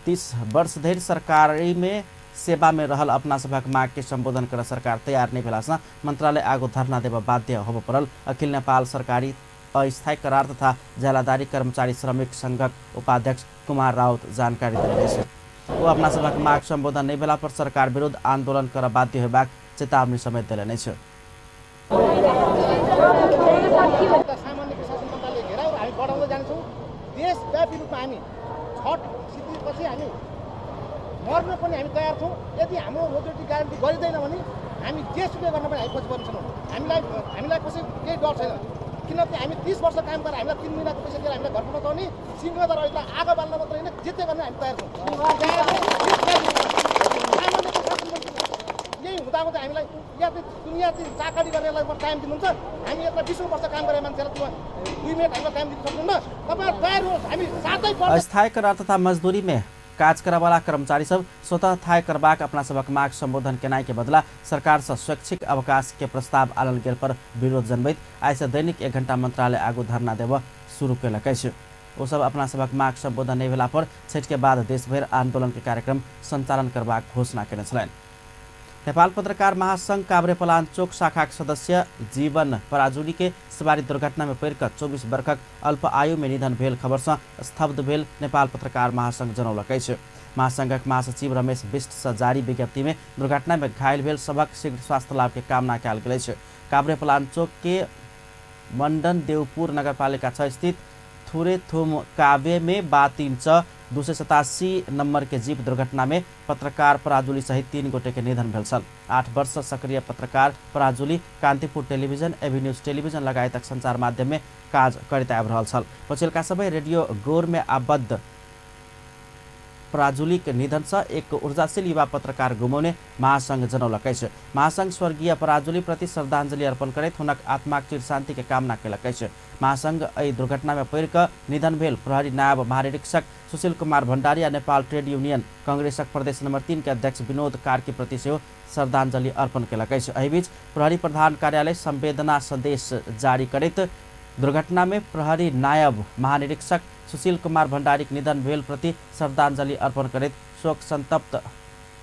30 वर्ष धरि सरकारी में सेवा में रहल अपना सभक माग के संबोधन कर सरकार तैयार नहीं भेला से मंत्रालय आगू धरना देबऽ बाध्य होबऽ पड़ल। अखिल नेपाल सरकारी अस्थायी करार तथा जेलादारी कर्मचारी श्रमिक संघक उपाध्यक्ष कुमार राउत जानकारी देने अछि। ओ अपना सभक माग संबोधन नहीं भेला पर सरकार विरुद्ध आंदोलन कर बाध्य होबाक चेतावनी समेत देलनि अछि। सामान्य प्रशासन मन्त्रालय घेराउ हामी बढाउँदै जान्छौँ। देशव्यापी रूपमा हामी छठ सिद्धिपछि हामी मर्न पनि हामी तयार छौँ। यदि हाम्रो रोजीरोटी ग्यारेन्टी गरिँदैन भने हामी जेसुकै गर्न पनि हामी पछि पर्ने छैनौँ। हामीलाई कसै केही डर छैन, किनकि हामी 30 वर्ष काम गरेर हामीलाई 3 महिनाको पैसा दिएर हामीलाई घर पठाउने सिंहदरबार आगो बाल्न मात्रै होइन, जे जे गर्न हामी तयार छौँ। सामान्य प्रशासन यही हुँदा हुँदा हामीलाई या चाहिँ दुनियाँ चाहिँ चाकडी गर्नेलाई टाइम दिनुहुन्छ। हामी यत्र 20 वर्ष काम गरेर मान्छेलाई 2 मिनट हामीलाई टाइम दिन सक्नुहुन्न। तपाईँहरू तयार होस्, हामी साथै। अस्थायी करार तथा मजदूरी में काज करवाला कर्मचारी सब स्वतः थाय करबाक अपना सबक माग संबोधन केनाई के बदला सरकार से स्वैच्छिक अवकाश के प्रस्ताव आनल गेल पर विरोध जनबैत आइ से दैनिक 1 घंटा मंत्रालय आगू धरना देबऽ शुरू केलक अछि। ओ सब अपना सबक माग संबोधन नहीं भेला पर छठ के बाद देशभरि आंदोलन के कार्यक्रम संचालन करबाक घोषणा केने छलनि। नेपाल पत्रकार महासंघ काभ्रे पलाञ्चोक शाखाक सदस्य जीवन पराजुली के सवारी दुर्घटना में पड़ि कऽ 24 वर्षक अल्प आयु में निधन भेल खबर से स्तब्ध भेल नेपाल पत्रकार महासंघ जनौलक अछि। महासंघक महासचिव रमेश बिष्ट से जारी विज्ञप्ति में दुर्घटना में घायल भेल सभक शीघ्र स्वास्थ्य लाभ के कामना कयल गेल अछि। काभ्रे पलाञ्चोक के मण्डन देवपुर नगरपालिका 6 स्थित थुरेथुम काव्य में बा 3 च 287 नंबर के जीप दुर्घटना में पत्रकार पराजुली सहित 3 गोटे के निधन भेल छल। 8 वर्ष सक्रिय पत्रकार Parajuli Kantipur television, AB news television लगायतक संचार माध्यम में काज करैत आबि रहल छल। पछिलका समय रेडियो गोर में आबद्ध पराजुली के निधन से एक ऊर्जाशील युवा पत्रकार गुमौने महासंघ जनौलक अछि। महासंघ स्वर्गीय पराजुली प्रति श्रद्धांजलि अर्पण करैत हुनक आत्माक चिर शांति के कामना केलक अछि। महासंघ एहि दुर्घटना में पड़ि कऽ निधन भेल प्रहरी नायब महानिरीक्षक सुशील कुमार भंडारी आ नेपाल ट्रेड यूनियन कांग्रेसक प्रदेश नंबर 3 के अध्यक्ष विनोद कार्की प्रति सेहो श्रद्धांजलि अर्पण केलक अछि। एहि बीच प्रहरी प्रधान कार्यालय संवेदना संदेश जारी करैत दुर्घटना में प्रहरी नायब महानिरीक्षक सुशील कुमार भंडारी के निधन भेल प्रति श्रद्धांजलि अर्पण करैत शोक संतप्त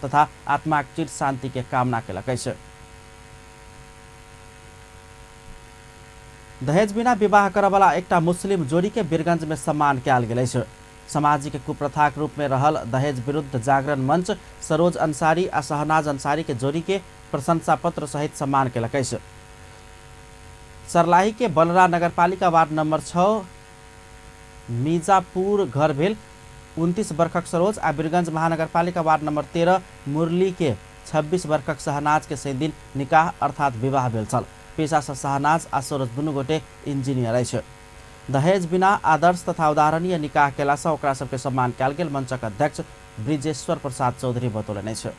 तथा आत्माक चिर शांति के कामना केलक अछि। दहेज बिना विवाह करऽवला एकटा मुस्लिम जोड़ी के वीरगंज में सम्मान कयल गेल अछि। सामाजिक कुप्रथाक रूप में रहल दहेज विरुद्ध जागरण मंच सरोज अंसारी आ शहनाज अंसारी के जोड़ी के प्रशंसा पत्र सहित सम्मान केलक अछि। सर्लाही के बलरा नगरपालिका वार्ड नंबर 6 मिजापुर घर भेल 29 वर्षक सरोज आ वीरगंज महानगरपालिका वार्ड नंबर 13 मुरली के 26 वर्षक शहनाज के शनि दिन निकाह अर्थात विवाह भेल छल। पेशा से शहनाज आ सरोज दुनू गोटे इंजीनियर अछि। दहेज बिना आदर्श तथा उदाहरणीय निकाह केलासँ ओकरा सबके सम्मान कयल गेल मंचक अध्यक्ष ब्रिजेश्वर प्रसाद चौधरी बतौलनि अछि।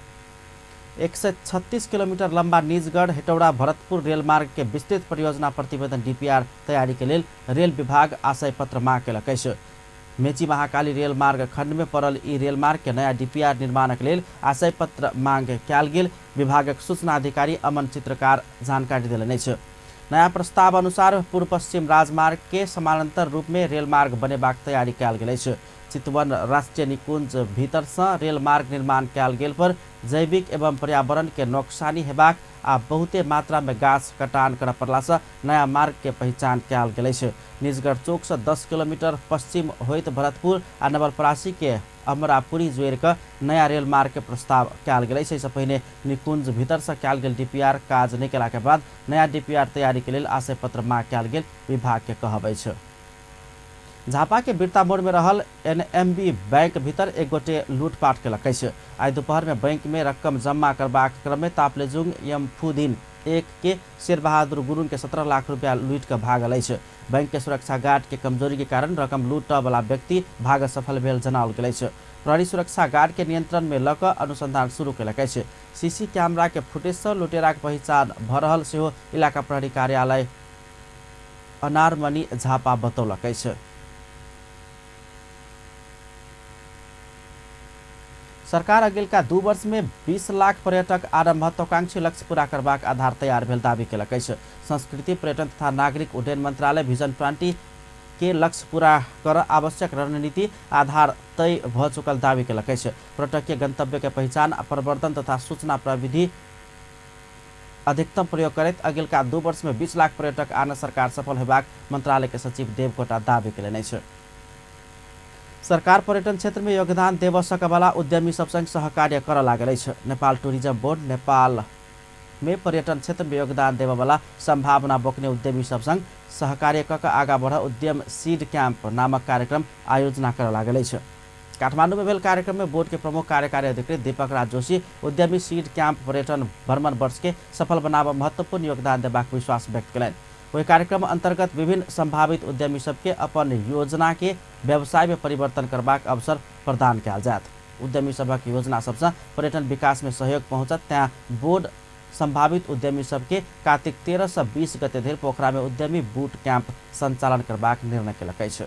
136 किलोमीटर लंबा निजगढ़ हेटौड़ा भरतपुर रेल मार्ग के विस्तृत परियोजना प्रतिवेदन डीपीआर तैयारी के लेल रेल विभाग आशय पत्र मांग केलक अछि। मेची महाकाली रेल मार्ग खंड में पड़ल ई रेल मार्ग के नया डीपीआर निर्माणक लेल आशय पत्र मांग कयल गेल विभागक सूचना अधिकारी अमन चित्रकार जानकारी देलनि अछि। नया प्रस्ताव अनुसार पूर्व पश्चिम राजमार्ग के समानांतर रूप में रेल मार्ग बनेबाक तैयारी कयल गेल अछि। चितवन राष्ट्रीय निकुंज भीतर से रेल मार्ग निर्माण कयल गेल पर जैविक एवं पर्यावरण के नोकसानी हेबाक आ बहुते मात्रा में गाछ कटान करऽ पड़ला से नया मार्ग के पहचान कयल गेल अछि। निजगढ़ चौक से 10 किलोमीटर पश्चिम होइत भरतपुर आ नवलपरासी के अमरापुरी जोड़ि कऽ नया रेल मार्ग के प्रस्ताव कयल गेल अछि। एहिसँ पहिने निकुंज भीतर से कयल गेल डीपीआर काज नहि केला के बाद नया डीपीआर तैयारी के लेल आशय पत्र मांग कयल गेल विभाग के कहब अछि। झापा के बिरता मोड़ में रहल एनएमबी बैंक भीतर एक गोटे लूटपाट केलक अछि। आइ दोपहर में बैंक में रकम जमा करबाक क्रम में तापलेजुङ यमफुदिन 1 के शेरबहादुर गुरुङ के 17 लाख रुपया लूटि कऽ भागल अछि। बैंक के सुरक्षा गार्ड के कमजोरी के कारण रकम लूटऽ वाला व्यक्ति भाग सफल भेल जनाओल गेल अछि। प्रहरी सुरक्षा गार्ड के नियंत्रण में लऽ कऽ अनुसंधान शुरू केलक अछि। सीसी कैमरा के फुटेज से लुटेराक पहिचान भऽ रहल सेहो इलाका प्रहरी कार्यालय अनारमणि झापा बतौलक अछि। सरकार अगिलका 2 वर्ष में 20 लाख पर्यटक आर महत्वाकांक्षी लक्ष्य पूरा करबाक आधार तैयार भेल दावी केलक अछि। संस्कृति पर्यटन तथा नागरिक उड्डयन मंत्रालय विजन 20 के लक्ष्य पूरा कर आवश्यक रणनीति आधार तय भ चुकल दावी केलक अछि। पर्यटकीय गंतव्य के पहचान आ प्रवर्धन तथा सूचना प्रविधि अधिकतम प्रयोग करैत अगिलका 2 वर्ष में 20 लाख पर्यटक आन सरकार सफल होबाक मंत्रालय के सचिव देवकोटा दावी केलनि अछि। सरकार पर्यटन क्षेत्र में योगदान देव सकवाला उद्यमी सब संग सहकार्य कर लागल अछि। नेपाल टूरिज्म बोर्ड नेपाल में पर्यटन क्षेत्र में योगदान देववाला संभावना बोक्ने उद्यमी सब संग सहकार्य क आगा बढ़ उद्यम सीड कैंप नामक कार्यक्रम आयोजना कर लागल अछि। काठमाडौँ में भेल कार्यक्रम में बोर्ड के प्रमुख कार्यकारी अधिकृत दीपक राज जोशी उद्यमी सीड कैंप पर्यटन भ्रमण वर्ष के सफल बनाब महत्वपूर्ण योगदान देबाक विश्वास व्यक्त कयलनि। ओहि कार्यक्रम अंतर्गत विभिन्न संभावित उद्यमी सबके अपन योजना के व्यवसाय में परिवर्तन करबाक अवसर प्रदान कयल जायत। उद्यमी सभक योजना सबसँ पर्यटन विकास में सहयोग पहुँचत तैं बोर्ड संभावित उद्यमी सबके कार्तिक 13 से 20 गते धरि पोखरा में उद्यमी बूट कैंप संचालन करबाक निर्णय केलक अछि।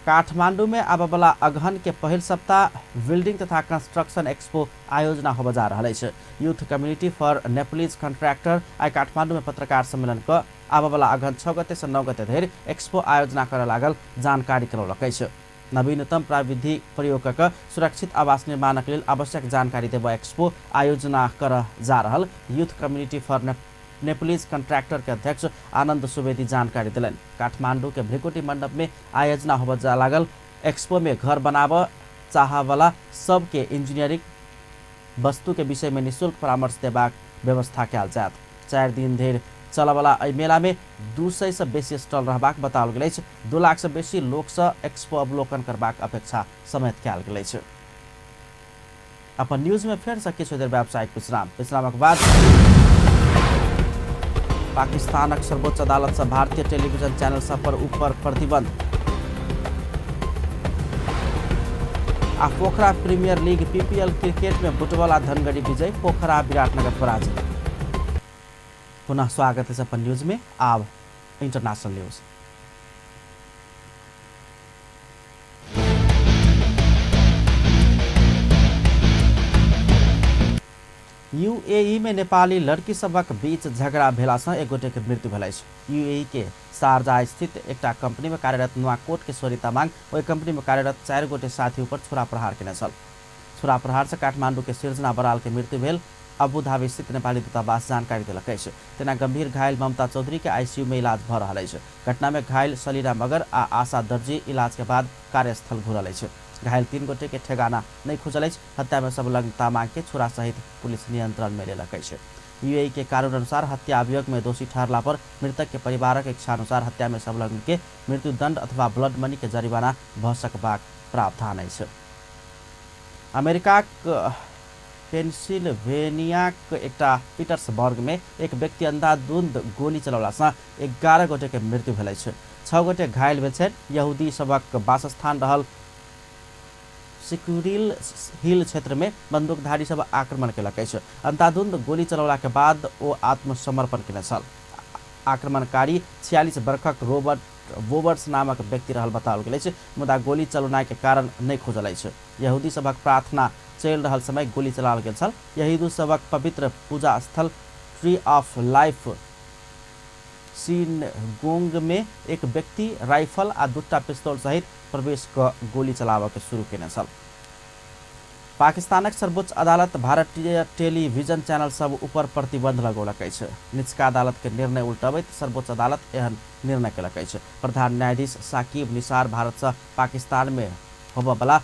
काठमांडू में आबयवला अगहन के पहिल सप्ताह बिल्डिंग तथा कंस्ट्रक्शन एक्सपो आयोजना होबय जा रहल अछि। Youth community for Nepalese contractor आइ काठमांडू में पत्रकार सम्मेलन क आबयवला अगहन 6 गते से 9 गते धरि एक्सपो आयोजना करय लागल जानकारी करौलक अछि। नवीनतम प्रविधि प्रयोग क सुरक्षित आवास निर्माणक लेल आवश्यक जानकारी देबय एक्सपो आयोजना करय जा रहल youth community for Nepalese contractor के अध्यक्ष आनंद सुवेदी जानकारी दिलनि। काठमांडू के भ्रिकुटी मंडप में आयोजना होबय जा लागल एक्सपो में घर बनाबऽ चाहवला सबके इंजीनियरिंग वस्तु के विषय में निःशुल्क परामर्श देबाक व्यवस्था कयल जायत। 4 दिन धरि चलऽवला एहि मेला में 200 से बेसी स्टॉल रहबाक बताओल गेल अछि। 2 लाख से बेसी लोक से एक्सपो अवलोकन करबाक अपेक्षा समेत कयल गेल अछि। अपन न्यूज में फेर से किछु देर व्यावसायिक विश्राम। विश्रामक बाद पाकिस्तानक सर्वोच्च अदालत से भारतीय टेलीविजन चैनल सब पर ऊपर प्रतिबंध आ Pokhara premier league PPL cricket में बुटवल आ धनगढ़ी विजय, पोखरा विराटनगर पराजित। पुनः स्वागत है अपन न्यूज में। आब इंटरनेशनल न्यूज। यूएई में नेपाली लड़की सबक बीच झगड़ा भेला से एक गोटे के मृत्यु भेल अछि। यूएई के शारजा स्थित एकटा कंपनी में कार्यरत नुआकोट के सोरी तामाङ ओहि कंपनी में कार्यरत 4 गोटे साथी ऊपर छुरा प्रहार केने छल। छुरा प्रहार से काठमांडू के सिर्जना बराल के मृत्यु भेल। अबुधाबी स्थित नेपाली दूतावास जानकारी देलक अछि। तेना गंभीर घायल ममता चौधरी के आईसीयू में इलाज भ रहल अछि। घटना में घायल सलीना मगर आ आशा दर्जी इलाज के बाद कार्यस्थल घुरल अछि। घायल 3 गोटे के ठेगाना नहीं खुजल अछि। हत्या में संलग्न तामाङ के छुरा सहित पुलिस नियंत्रण में लेलक अछि। यूएई के कानून अनुसार हत्या अभियोग में दोषी ठहरला पर मृतक के परिवारक इच्छानुसार हत्या में संलग्न के मृत्युदंड अथवा ब्लड मनी के जरिमाना भ सकबाक प्रावधान अछि। अमेरिकाक पेंसिल्वेनियाक एकटा पीटर्सबर्ग में एक व्यक्ति अंधाधुंध गोली चलौला से 11 गोटे के मृत्यु भेल अछि। 6 गोटे घायल भेल छथि। यहूदी सबक वासस्थान रहल सिक्यूरिल हिल क्षेत्र में बंदूकधारी सब आक्रमण केलक अछि। अंधाधुंध गोली चलौला के बाद ओ आत्मसमर्पण केने छल। आक्रमणकारी 46 वर्षक रॉबर्ट वोबर्स नामक व्यक्ति रहल बताओल गेल अछि, मुदा गोली चलौनाइ के कारण नहि खुजल अछि। यहूदी सबक प्रार्थना चलि रहल समय गोली चलाओल गेल छल। यहूदी सबक पवित्र पूजा स्थल ट्री ऑफ लाइफ सिनगोंग में एक व्यक्ति राइफल आ 2टा पिस्तौल सहित प्रवेश क गोली चलाबऽ के शुरू केने छल। पाकिस्तानक सर्वोच्च अदालत भारतीय टेलीविजन चैनल सब ऊपर प्रतिबंध लगौलक अछि। निचका अदालत के निर्णय उल्टबैत सर्वोच्च अदालत एहन निर्णय केलक अछि। प्रधान न्यायाधीश साकिब निसार भारत से पाकिस्तान में होबऽवला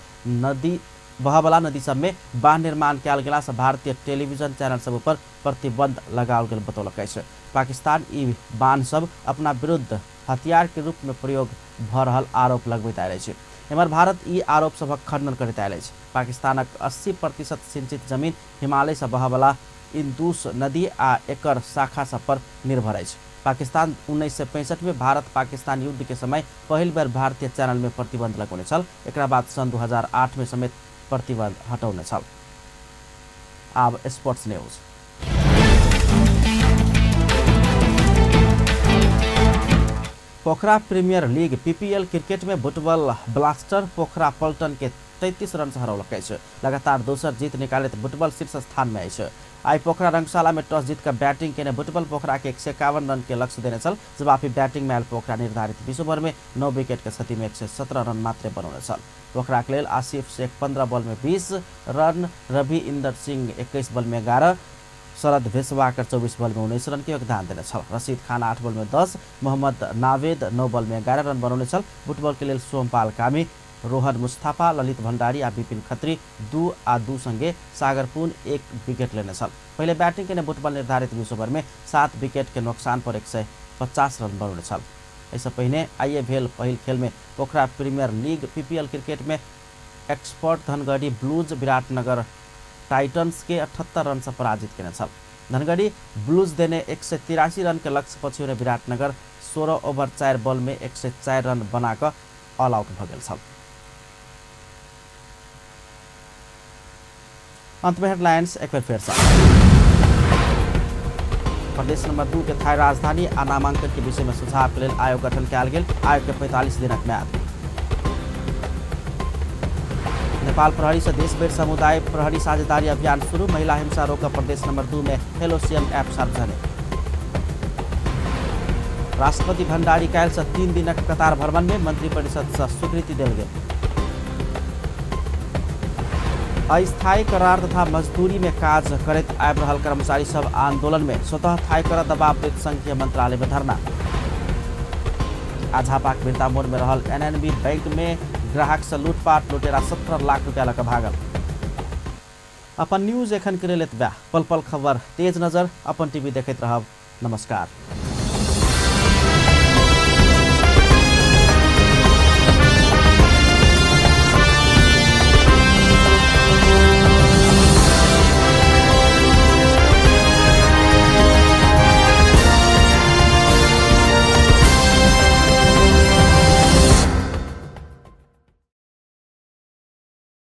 नदी सब में बांध निर्माण कयल गेला से भारतीय टेलीविजन चैनल सब ऊपर प्रतिबंध लगाओल गेल बतौलक अछि। पाकिस्तान ई बांध सब अपना विरुद्ध हथियार के रूप में प्रयोग भ रहल आरोप लगबैत आयल अछि। एम्हर भारत ई आरोप सभक खंडन करैत आयल अछि। पाकिस्तानक 80% सिंचित जमीन हिमालय से बहवला इंदूस नदी आ एकर शाखा सब पर निर्भर अछि। पाकिस्तान 1965 में भारत पाकिस्तान युद्ध के समय पहिल बेर भारतीय चैनल में प्रतिबंध लगौने छल। एकरा बाद सन 2008 में समेत प्रतिबंध हटौने छल। आब sports news. Pokhara premier league PPL cricket में बुटवल ब्लास्टर पोखरा पल्टन के 33 रन से हरौलक अछि। लगातार दोसर जीत निकालैत बुटवल शीर्ष स्थान में अछि। आई पोखरा रंगशाला में टॉस जीत कर बैटिंग केने बुटवल पोखरा के 151 रन के लक्ष्य देने छल। जवाबी बैटिंग में आयल पोखरा निर्धारित 20 ओवर में 9 विकेट के क्षति में 117 रन मात्र बनौने छल। पोखरा के लेल आसिफ शेख 15 बॉल में 20 रन, रवि इंदर सिंह 21 बॉल में 11, शरद भेसवाकर 24 बॉल में 19 रन के योगदान देने छल। रशीद खान 8 बॉल में 10, मोहम्मद नावेद 9 बॉल में 11 रन बनौने छल। फुटबॉल के लेल सोमपाल कामी, रोहन मुस्ताफा, ललित भंडारी आ विपिन खत्री 2 आ 2 संगे सागर पुन 1 विकेट लेने छल। पहिले बैटिंग केने बुटबल निर्धारित 20 ओवर में 7 विकेट के नुकसान पर 150 रन बनौने छल। एहिसँ पहिने आइए भेल पहिल खेल में Pokhara premier league PPL cricket में expert Dhangadhi blues Biratnagar titans के 78 रन से पराजित केने छल। धनगढ़ी ब्लूज देने 183 रन के लक्ष्य पछ्यौने विराटनगर 16 ओवर 4 बॉल में 104 रन बनाकर ऑल आउट भ गेल छल। अंत में हेडलाइंस एक बेर फेर से। प्रदेश नंबर 2 के थाई राजधानी आ नामांकन के विषय में सुझाव के लेल आयोग गठन कयल गेल। आयोग के 45 दिनक म्याद। नेपाल प्रहरी से देशभरि समुदाय प्रहरी साझेदारी अभियान शुरू। महिला हिंसा रोक प्रदेश नंबर 2 में हेलो सीएम ऐप सार्वजनिक। राष्ट्रपति भंडारी काल्हि से 3 दिनक कतार भ्रमण में मंत्रिपरिषद से स्वीकृति देल गेल। अस्थायी करार तथा मजदूरी में काज करैत आबि रहल कर्मचारी सब आंदोलन में स्वतः थाई कर दबाव दैत संघीय मंत्रालय में धरना। झापाक बिरतामोड़ में रहल एनएनबी बैंक में ग्राहक से लूटपाट, लुटेरा 17 लाख रुपया लऽ कऽ भागल। अपन न्यूज एखन के लेल एतबे। पल पल खबर तेज नजर अपन टीवी देखैत रहब। नमस्कार।